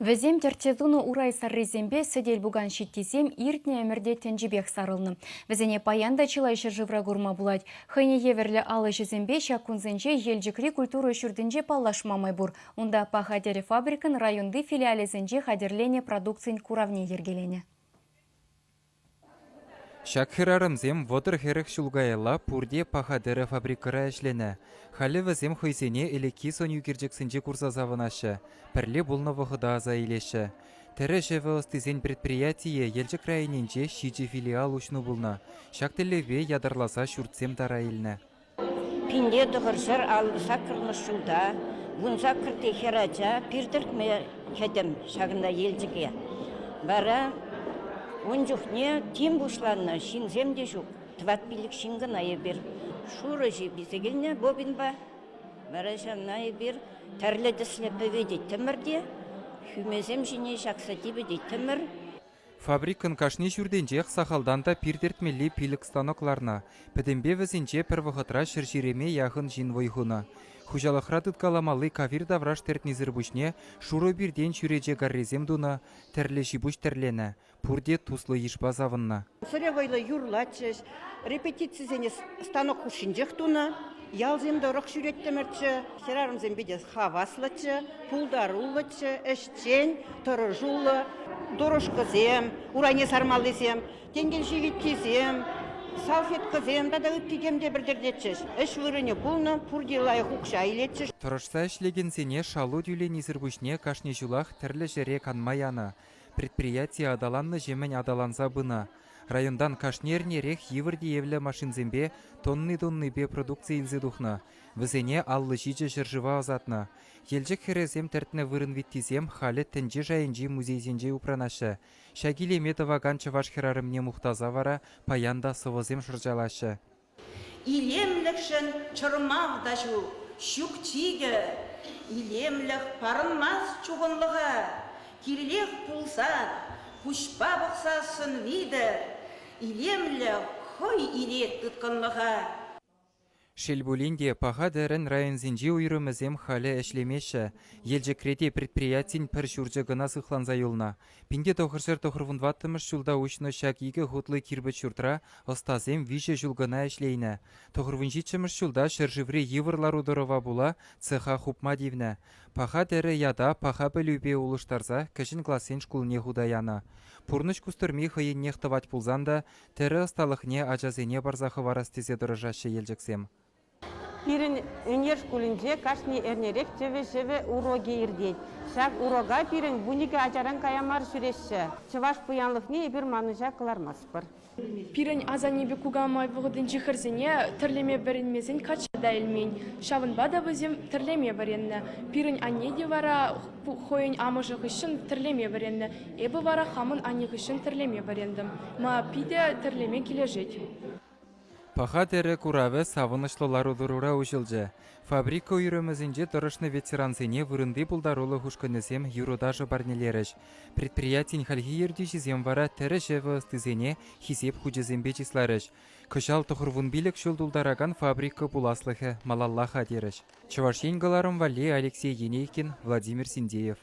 Вӗсем тӗртсе тунӑ урай саррисемпе сӗтел-пукан ҫиттисем иртнӗ ӗмӗрте тӗнчипех сарӑлнӑ. Вӗсене паян та чылай ҫӗршывра курма пулать. Хӑйне евӗрлӗ ал ӗҫӗсемпе ҫак кунсенче Елчӗкри культура ҫуртӗнче паллашма май пур. Унта Паха тӗрӗ фабрикӑн районти филиалӗсенче хатӗрленӗ продукцин куравне йӗркеленӗ. Ҫак хӗрарӑмсем 30-40 ҫул каялла пурте Паха тӗрӗ фабрикӑра ӗҫленӗ. Халӗ вӗсем хӑйсене ӗлӗкхи сӑн ӳкерчӗксенче курса савӑнаҫҫӗ, пӗрле пулнӑ вӑхӑта аса илеҫҫӗ. Тӗрӗ-ҫӗвӗ ӑстисен предприятийӗ Елчӗк районӗнче ҫичӗ филиал уҫнӑ пулнӑ. Ҫак тӗллевпе ятарласа ҫуртсем тара илнӗ. 1958 ҫулта вунсаккӑрти хӗрача пир тӗртме кӗтӗм ҫакӑнта Елчӗке. Вара ун чухне тин пуҫланнӑ, ҫынсем те ҫук, тӑват-пилӗк ҫын кӑна эпир. Шурӑ ҫип илсе килнӗ бобинпа. Вара ҫавна эпир тӗрлӗ тӗслӗ пӗвететтӗмӗр те хӳмесем ҫине ҫакса типӗтеттӗмӗр. Фабрикӑн кашни ҫуртӗнчех сахалтан та пир тӗртмелли пилӗк станок ларнӑ. Пӗтӗмпе вӗсенче пӗр вӑхӑтра 120-е яхӑн ҫын вӑй хунӑ. Хуҫалӑхра тыткаламалли кавир тавраш тӗртнисӗр пуҫне шурӑ пиртен чӳрече каррисем тунӑ, тӗрлӗ ҫи-пуҫ тӗрленӗ. Пурте туслӑ йышпа савӑннӑ. Сӗре вӑйлӑ юрлатчӗҫ, репетицисене станок хушшинчех тунӑ. Ялсем тӑрӑх ҫӳреттӗмӗрччӗ. Хӗрарӑмсем питӗ хаваслӑччӗ, пултаруллӑччӗ, ӗҫчен, тӑрӑшуллӑ. Дорожкӑсем, урайне сармаллисем, тенкел ҫивиттисем, салфеткӑсем тата ытти тем те пӗр тӗртетчӗҫ. Ӗҫ вырӑнӗ пулнӑ, пурте лайӑх укҫа илетчӗҫ. Тӑрӑшса ӗҫлекенсене шалу тӳленисӗр пуҫне кашни ҫулах тӗрлӗ ҫӗре канма янӑ. Предприяти аталаннӑҫемӗн аталанса пынӑ. Районтан кашни эрнерех йывӑр тиевлӗ машинсемпе тонни-тоннипе продукци илсе тухнӑ. Вӗсене 57 ҫӗршыва ӑсатнӑ. Елчӗк хӗрӗсем тӗртнӗ вырӑн виттисем халӗ тӗнче шайӗнчи музейсенче упранаҫҫӗ. Ҫак илеме тӑвакан чӑваш хӗрарӑмне мухтаса вара паян та сӑвӑсем шӑрҫалаҫҫӗ. Илемлӗхшӗн чӑрмав та ҫук, ҫук чикӗ. Илемлӗх парӑнмасть чухӑнлӑха. Кирлех пулсан, куҫпа пӑхсассӑн витӗр, илемлӗх хӑй илет тыткӑнлӑха. Шел пулин те, Паха тӗрӗн районсенчи уйрӑмӗсем халӗ ӗҫлемеҫҫӗ. Елчӗкре те предприятин пӗр ҫурчӗ кӑна сыхланса юлнӑ. 1994 ҫулта уҫнӑ ҫак икӗ хутлӑ кирпӗч ҫуртра ӑстасем виҫӗ ҫул кӑна ӗҫлейнӗ. 97-мӗш ҫулта ҫӗршыври йывӑр лару-тӑрӑва пула цеха хупма тивнӗ. Паха тӗрӗ ята паха пӗлӳпе улӑштарса кӗҫӗн классен шкулне хута янӑ. Пурнӑҫ кустӑрми хӑйӗннех тӑвать пулсан та тӗрӗ ӑсталӑхне ачасене парса хӑварас тесе тӑрӑшаҫҫӗ Елчӗксем. Пирӗн ӳнер шкулӗнче кашни эрнерех тӗвӗ-ҫӗвӗ урокӗ иртет. Ҫак урока пирӗн 12 ачаран кая мар ҫӳреҫҫӗ. Чӑваш пуянлӑхне эпир манӑҫа кӑлармастпӑр. Пирӗн асаннепе кукамай вӑхӑтӗнчи хӗрсене тӗрлеме вӗренмесен качча та илмен. Ҫавӑнпа та вӗсем тӗрлеме вӗреннӗ. Пирӗн анне те вара хӑйӗн амӑшӗ хыҫҫӑн тӗрлеме вӗреннӗ. Эпӗ вара хамӑн анне хыҫҫӑн тӗрлеме вӗрентӗм. Мана питӗ тӗрлеме килӗшет. Паха тӗрӗ куравӗ савӑнӑҫлӑ лару-тӑрура уҫӑлчӗ. Фабрика уйрӑмӗсенче тӑрӑшнӑ ветерансене вырӑнти пултарулӑх ушкӑнӗсем юрӑ-ташӑ парнелерӗҫ. Предприятин хальхи ертӳҫисем вара тӗрӗ-ҫӗвӗ ӑстисене Хисеп хучӗсемпе чысларӗҫ. Кӑҫал 95 ҫул тултаракан фабрика пуласлӑхӗ малалла-ха терӗҫ. Чӑваш Ен кӑларӑм валли Алексей Енейкин, Владимир Синдеев.